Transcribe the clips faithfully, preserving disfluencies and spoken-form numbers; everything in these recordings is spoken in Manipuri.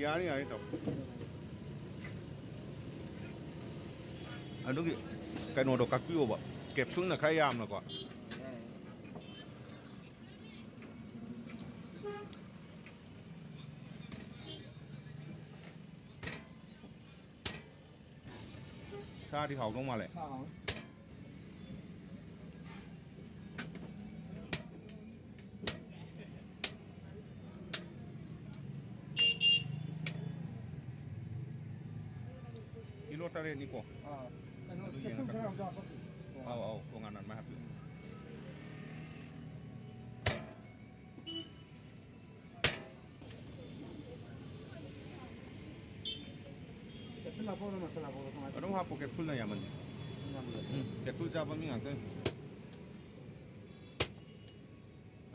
ꯌꯥꯅꯤ, ꯌꯥꯅꯤ, ꯇꯧ꯫ ꯑꯗꯨꯒꯤ ꯀꯩꯅꯣꯗꯣ ꯀꯛꯄꯤꯌꯣꯕ, ꯀꯦꯞꯁꯨꯜꯅ ꯈꯔ ꯌꯥꯝꯅꯀꯣ꯫ ꯁꯥꯗꯤ ꯍꯥꯎꯗꯧ ꯃꯥꯜꯂꯦ꯫ ꯁꯥ ꯍꯥꯎꯅꯤ꯫ ꯀꯤꯂꯣ ꯇꯔꯦꯠꯅꯤꯀꯣ? ꯑꯥ, ꯀꯩꯅꯣ, ꯑꯗꯨ ꯀꯦꯞꯁꯨꯜ ꯌꯦꯡꯉꯒ꯫ ꯈꯔ ꯑꯝꯇ ꯍꯥꯞꯄꯛꯈꯤꯒꯦ꯫ ꯑꯧ, ꯑꯧ, ꯇꯣꯉꯥꯟꯅ ꯑꯗꯨꯃꯥꯏꯅ ꯍꯥꯞꯄꯤꯌꯨ꯫ ꯀꯦꯞꯁꯨꯜ ꯍꯥꯞꯄꯛꯑꯣꯔ ꯃꯁꯥꯂꯥ ꯍꯥꯞꯄꯛꯑꯣꯔ, ꯀꯃꯥꯏꯅ ꯇꯧꯕꯅꯣ? ꯑꯗꯨꯝ ꯍꯥꯞꯄꯣ, ꯀꯦꯞꯁꯨꯜꯅ ꯌꯥꯝꯃꯟꯗꯦ꯫ ꯌꯥꯝꯃꯟꯗꯦ꯫ ꯎꯝ, ꯀꯦꯞꯁꯨꯜ ꯆꯥꯕ ꯃꯤ ꯉꯥꯛꯇꯅꯤ꯫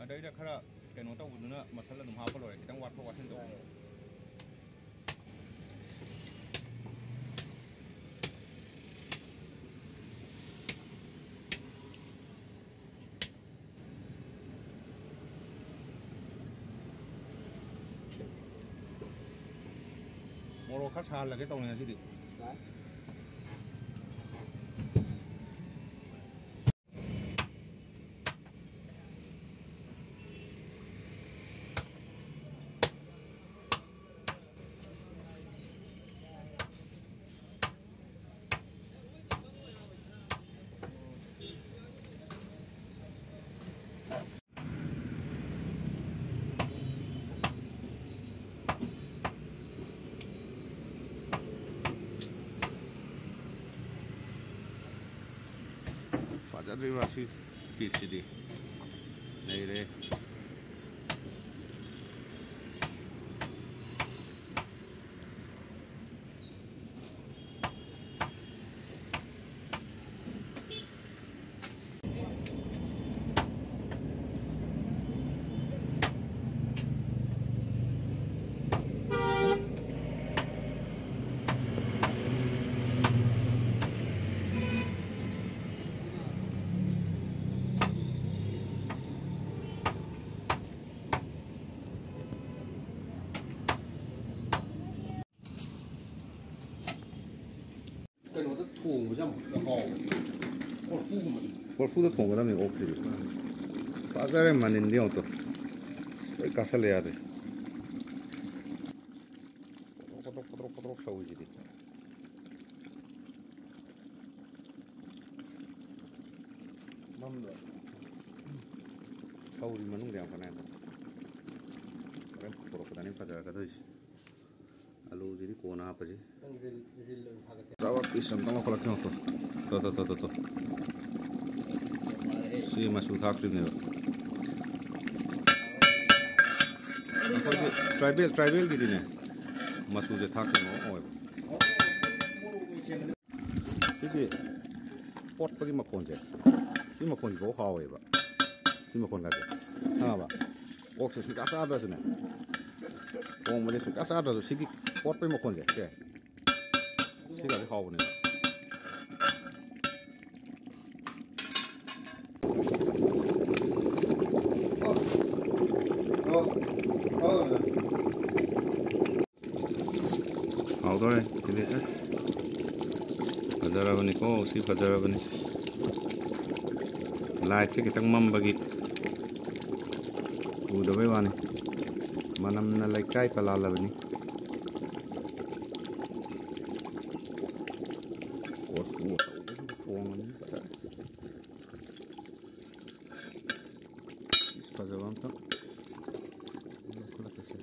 ꯑꯗꯩꯗ ꯈꯔ ꯀꯩꯅꯣ ꯇꯧꯕꯗꯨꯅ ꯃꯁꯜ ꯑꯗꯨꯝ ꯍꯥꯞꯄ ꯂꯣꯏꯔꯦ, ꯈꯤꯇꯪ ꯋꯥꯠꯊꯣꯛ ꯋꯥꯠꯁꯤꯟ ꯇꯧꯕ꯫ ꯌꯥꯏꯌꯦ꯫ ꯃꯣꯔꯣꯛ ꯈꯔ ꯁꯥꯍꯜꯂꯒꯦ ꯇꯧꯅꯤ ꯉꯁꯤꯗꯤ꯫ ꯌꯥꯏ꯫ ꯐꯖꯗ꯭ꯔꯤꯕ꯭ꯔꯥ ꯁꯤ ꯄꯤꯁꯁꯤꯗꯤ? ꯂꯩꯔꯦ꯫ ꯊꯣꯡꯕꯁꯦ ꯌꯥꯝ ꯍꯥꯎꯋꯦ꯫ ꯀꯣꯔꯐꯨꯒꯨꯝꯕꯗꯤ꯫ ꯀꯣꯔꯐꯨꯗ ꯊꯣꯡꯒꯗꯕꯅꯤ ꯑꯣꯛꯁꯤꯗꯤ꯫ ꯐꯖꯔꯦ ꯃꯅꯤꯟꯗꯤ ꯑꯃꯨꯛꯇ꯫ ꯂꯣꯏ ꯀꯥꯁꯜꯂꯦ ꯌꯥꯗ꯭ꯔꯦ꯫ ꯄꯣꯇ꯭ꯔꯣꯛ, ꯄꯣꯇ꯭ꯔꯣꯛ, ꯄꯣꯇ꯭ꯔꯣꯛ, ꯄꯣꯇ꯭ꯔꯣꯛ ꯁꯧꯏꯁꯤꯗꯤ꯫ ꯃꯝꯗ꯭ꯔꯣ? ꯁꯧꯔꯤ ꯃꯅꯨꯡꯗ ꯌꯥꯝ ꯀꯟꯅ ꯌꯥꯝ ꯀꯟꯅ꯫ ꯍꯣꯔꯦꯟ ꯄꯨꯊꯣꯔꯛꯄꯗꯅꯤ ꯐꯖꯔꯛꯀꯗꯣꯏꯁꯤ꯫ ꯑꯂꯨꯁꯤꯗꯤ ꯀꯣꯟꯅ ꯍꯥꯞꯄꯁꯤ꯫ ꯅꯪ ꯔꯤꯜ, ꯔꯤꯜ ꯑꯣꯏꯅ ꯊꯥꯒꯠꯀꯦ꯫ ꯆꯥꯕ ꯄꯤꯁ ꯑꯝꯇꯪ ꯂꯧꯈꯠꯂꯛꯀꯦ ꯉꯥꯏꯈꯣ꯫ ꯇꯣ, ꯇꯣ, ꯇꯣ, ꯇꯣ, ꯇꯣ꯫ ꯁꯤ ꯃꯆꯨ ꯊꯥꯛꯇꯣꯏꯅꯦꯕ꯫ ꯑꯩꯈꯣꯏꯒꯤ ꯇ꯭ꯔꯥꯏꯕꯦꯜ, ꯇ꯭ꯔꯥꯏꯕꯦꯜꯒꯤꯗꯤꯅꯦ, ꯃꯆꯨꯁꯦ ꯊꯥꯛꯇꯣꯏꯅꯦ ꯑꯣꯏꯕ꯫ ꯁꯤꯒꯤ ꯀꯣꯠꯄꯒꯤ ꯃꯈꯣꯟꯁꯦ, ꯁꯤ ꯃꯈꯣꯟꯁꯤꯐꯥꯎ ꯍꯥꯎꯋꯦꯕ꯫ ꯁꯤ ꯃꯈꯣꯟꯒꯁꯦ ꯈꯪꯉꯕ? ꯑꯣꯛꯁꯦ ꯁꯨꯡꯆꯥ ꯆꯥꯗ꯭ꯔꯁꯨꯅꯦ, ꯊꯣꯡꯕꯁꯦ ꯁꯨꯡꯆꯥ ꯆꯥꯗ꯭ꯔꯁꯨ ꯁꯤꯒꯤ ꯀꯣꯠꯄꯒꯤ ꯃꯈꯣꯟꯁꯦ, ꯁꯦ, ꯁꯤꯒꯗꯤ ꯍꯥꯎꯕꯅꯦꯕ꯫ ꯍꯥꯎꯗꯣꯔꯦ ꯁꯤꯗꯤ꯫ ꯑꯁ, ꯐꯖꯔꯕꯅꯤꯀꯣ, ꯁꯤ ꯐꯖꯔꯕꯅꯤ꯫ ꯂꯥꯏꯠꯁꯦ ꯈꯤꯇꯪ ꯃꯝꯕꯒꯤ ꯎꯗꯕꯩ ꯋꯥꯅꯤ꯫ ꯃꯅꯝꯅ ꯂꯩꯀꯥꯏ ꯄꯂꯥꯜꯂꯕꯅꯤ꯫ ꯀꯣꯔꯐꯨ ꯑꯆꯧꯕꯁꯤꯗ ꯊꯣꯡꯉꯅꯤ꯫ ꯐꯖꯔꯦ꯫ ꯄꯤꯁ ꯐꯖꯕ ꯑꯝꯇꯪ ꯂꯧꯈꯠꯂꯛꯀꯦꯁꯦ꯫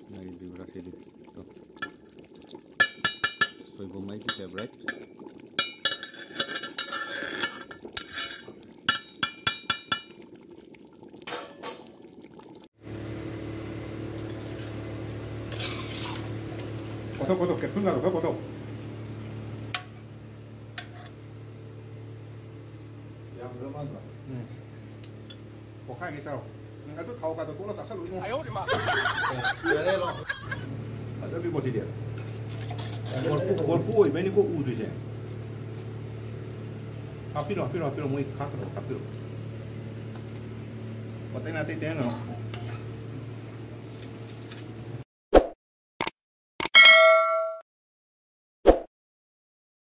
ꯉꯥꯏꯔꯤꯕ꯭ꯔꯥ ꯁꯤꯗꯤ? ꯇꯣ꯫ ꯁꯣꯏꯕꯨꯝ ꯑꯩꯒꯤ ꯐꯦꯚꯔꯥꯏꯠ꯫ ꯀꯣꯊꯣꯛ, ꯀꯣꯊꯣꯛ, ꯀꯦꯞꯁꯨꯜꯒ ꯂꯧꯊꯣꯛ, ꯀꯣꯊꯣꯛ꯫ ꯌꯥꯝꯗ꯭ꯔ ꯃꯥꯟꯗ꯭ꯔꯣ? ꯎꯝ꯫ ꯄꯣꯛꯈꯥꯏꯒꯦ ꯇꯧ꯫ ꯎꯝ, ꯑꯗꯨ ꯊꯥꯎ ꯀꯥꯗꯣ ꯇꯣꯠꯂ ꯆꯥꯁꯜꯂꯨ ꯏꯕꯨꯡꯉꯣ꯫ ꯌꯥꯔꯦ, ꯂꯣ꯫ ꯐꯖꯗ꯭ꯔꯤꯀꯣ ꯁꯤꯗꯤ? ꯀꯣꯔꯐꯨ, ꯀꯣꯔꯐꯨ ꯑꯣꯏꯕꯩꯅꯤꯀꯣ ꯎꯗ꯭ꯔꯤꯁꯦ꯫ ꯍꯥꯞꯄꯤꯔꯣ, ꯍꯥꯞꯄꯤꯔꯣ, ꯍꯥꯞꯄꯤꯔꯣ, ꯃꯣꯏ ꯈꯥꯛꯀꯗꯕ ꯍꯥꯞꯄꯤꯔꯣ꯫ ꯑꯇꯩꯅ ꯑꯇꯩ ꯇꯩꯅ꯫